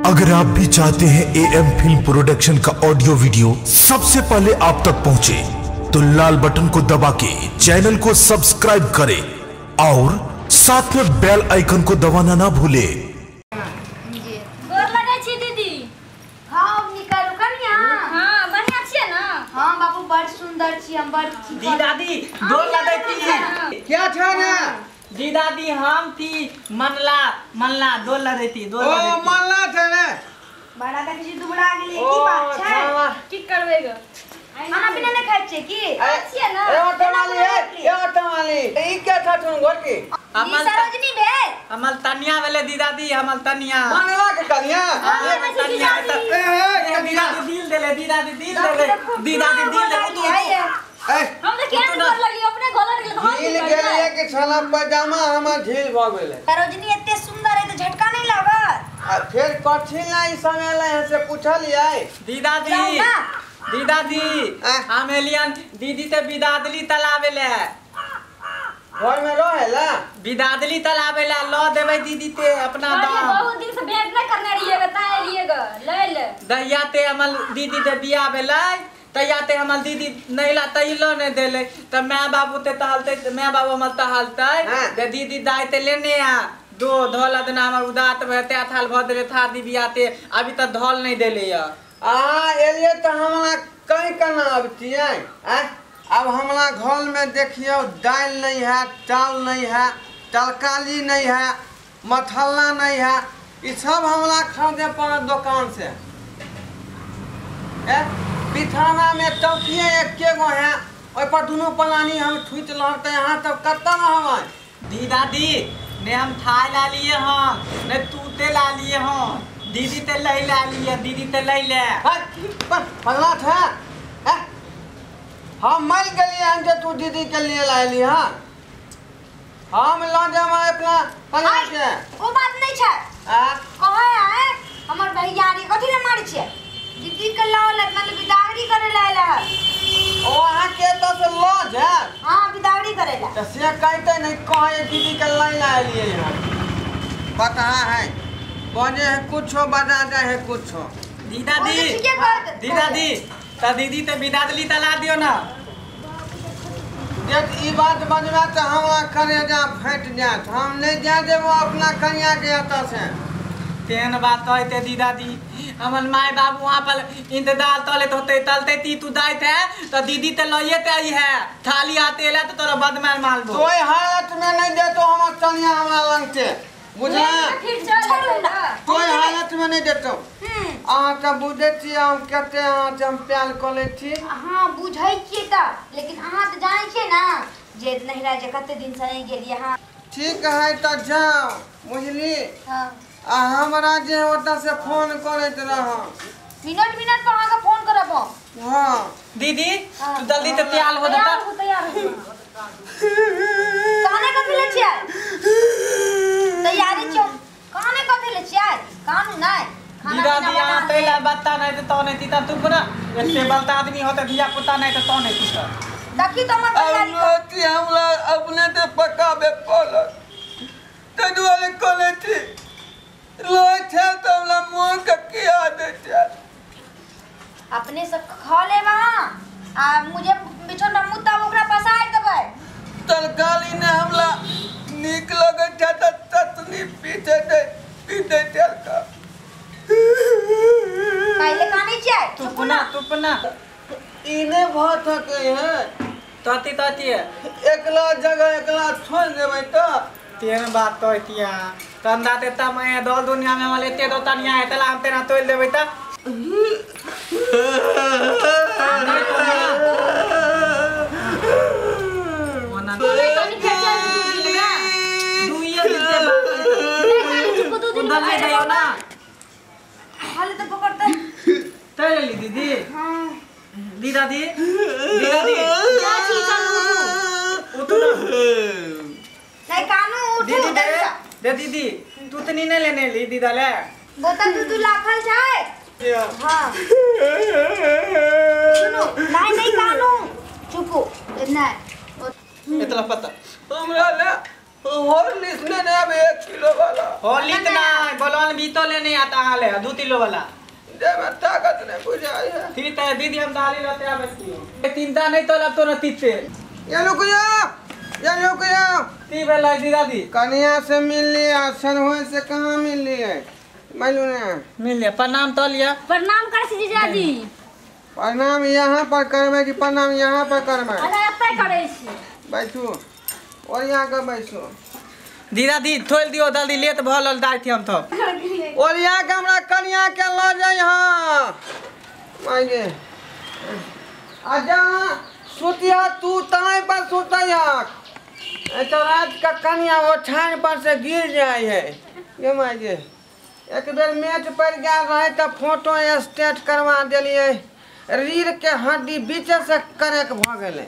अगर आप भी चाहते हैं एएम फिल्म प्रोडक्शन का ऑडियो वीडियो सबसे पहले आप तक पहुंचे, तो लाल बटन को दबा के चैनल को सब्सक्राइब करें और साथ में बेल आइकन को दबाना ना भूलें। गोर लगै छी दीदी। हां निकालू कनिया। हां बढ़िया छियै ना? हां बाबू बड़ सुंदर छी हम, बड़ छी। दी दादी गोर लगै छी। क्या छ ना जी दादी? हम थी मनला मनला दो लड़ती दो। ओ मनला छ ने बड़ा देखै छी दुबला गेलै की बात छै? की करबै ग? खाना पीना नै खाइ छियै की? छियै ना। ए ऑटो वाली ए ऑटो वाली ई के छ छुन घर की? ई सरोजनी भेल हमल तनिया भेलै दी दादी, हमल तनिया मनला के कनिया। ए तनिया ए दी दादी दिल देले, दी दादी दिल देले, दी दादी दिल देले। हम त केहन गोर लगली अपने गोर लगली त हम ढील गेलियै कि छला पैजामा हमर ढील भ गेलै। सरोजनी एते सुंदर है त झटका नहीं लागत? आ फेर कथी ला ई समय ला से पूछलियै दी दादी। दी दादी हम एलियन दीदी ते बिदादली तलावे ले घर में रहेला बिदादली तलावे ला ल देबै दीदी ते अपना दाम। बहुत दिन से भेंट न करने रहिए बता एलिए ग ले ले दहिया ते हमल दीदी ते बियाह भेलै तैया ते हमर दीदी नैला तैलो नहीं देले त my बाबू ते तहलते, my बाबू हमर तहलते ते दीदी दाई ते लेने आ दो धोला देना हमर उदात भते थाल भ देले था दी बियाते अभी त धोल नहीं देले या। आ एलिए त हमरा कहीं कना अबतियै आ अब हमरा घर में देखियो दाल नहीं है, चावल नहीं है, तरकारी नहीं है, मसाला नहीं है, ई सब हमरा खरीदे पड़त दुकान से। ए बिछाना में चौकिए एके गो है ओहि पर दुनू पलानी हम ठुति लहते यहाँ तब कतऽ रहबै? दी दादी ने हम थाय ला लिए हँ ने तूते ला लिए हँ दीदी ते लै ला लिए दीदी ते लै ले फलना था हम मर गेलियै हन जे तू दीदी के लिए लायली हँ। हम लऽ जेबै अपना पला के। ओ बात नहीं छै। कहै है हमर भैयारी कथी ले मारै छियै? दीदी के लाओ लग मतलब बिदागरी करे ला आयल है। ओ अहाँ के त से ल जाय? हां बिदागरी करे ला। त से कहते नहीं कहे दीदी के लाई ला लिए यहाँ पता है बने है कुछो बजा जाए है कुछो। दी दादी दी दादी त दीदी ते बिदादली तला दियो ना। देख ई बात बजबा त हमरा करेजा फटि जायत, हम नहीं जाय देबो अपना कनिया के एतऽ से। तेहन बात कहते दी दादी हमर my बाबू वहाँ पर इंतजार तले होते तलते ती तू दाइत है तो दीदी ते लइए ते आई है थाली आते ला तो तोरा बदमार मार दो। कोई हालत में नहीं देतो हमर कनिया हमरा लगते बुझला? कोई हालत में नहीं देतो। अहाँ त बुझै छी हम कते अहाँ से हम प्यार कऽ लै छी। हां बुझै छियै त, लेकिन अहाँ त जानै छियै ना जे नहिरा जे कते दिन से नहीं गेलियै। हां ठीक है त जाओ बुझली। हां आ हमरा जे ओतऽ से फोन करैत रह मिनट मिनट पर अहाँके फोन करब हम। हां दीदी तू जल्दी ते तैयार हो जा। तैयार हो काने कथी ले छियै? तैयारी छियै काने कथी ले छियै? कानू नै खाना पीना बना तैला बत्ता नहीं त तो नहीं तीता तू पुना एते बलता आदमी होते धिया पुता नहीं त तो नहीं तीता। देखी त हमर तैयारी रोटी हमरा अपने ते पकाबे पड़त तै दुआरे कहले छी लोय छै त हमरा मोन के किया दै छै। अपने से खा लेब अहाँ आ मुझे बिछौना मुत्ता ओकरा पसार देबै। तरकारी ने हमरा नीक लगै छै त चटनी पीसे दे पी दे तेल का। पहिले कानै छियै? तुपना तुपना ई नै भ सकै है। तती तती एकला जगह एकला छोड़ देबै त तेहन बात कहतिया तंदा ते तमय दल दुनिया में हमल एते दो तनिया है तला हम तेना तोल देबै त ओना दुइये दिन से बात उधर ले जाओ ना हाल त पकड़ते तै लेली दीदी। हां दी दादी दी दादी चाची चलू उठू ना। नहीं कानू उठू दीदी दे दे दीदी तू तनी नहीं लेने ली दीदा ले बोतल तू तू लाखल जाए। हां सुनो नहीं नहीं कानू चुपो नहीं इतना पता हमरा ले हॉर्लिक्स लेने आब 1 किलो वाला। हॉर्लिक्स नहीं बोलवन भी तो लेने आता हां ले 2 किलो वाला। दे में ताकत नहीं बुझाई है। ठीक है दीदी हम दाली लेते आबे छियो। तीनटा नहीं तो लब तो न तीते। ये रुक जाओ ये रुक जाओ। ती भेलै दीदी? कन्या से मिल लिया सरहोई से कहाँ मिल लिए मालूम ना। मिल लिया प्रणाम तो लिया। प्रणाम कर छी जीजाजी। प्रणाम यहाँ पर करबै कि प्रणाम यहाँ पर करबै? अरे एतै करै छी। बैठू और यहाँ के बैठू। दीदा दी थोल दियो जल्दी लेट भऽ लल दाइ थी हम तो। और यहाँ के हमरा कन्या के ल जाइ हां माइगे। आ जा सुतिया तू तई पर सुतै हक। तो रात का कन्या ओछान पर से गिर जाए है ये माइगे। एक बेर मैच पर गया रहे तो फोटो स्टेट करवा दिलिए रीढ़ के हड्डी बीचे से करेक भ गेलै।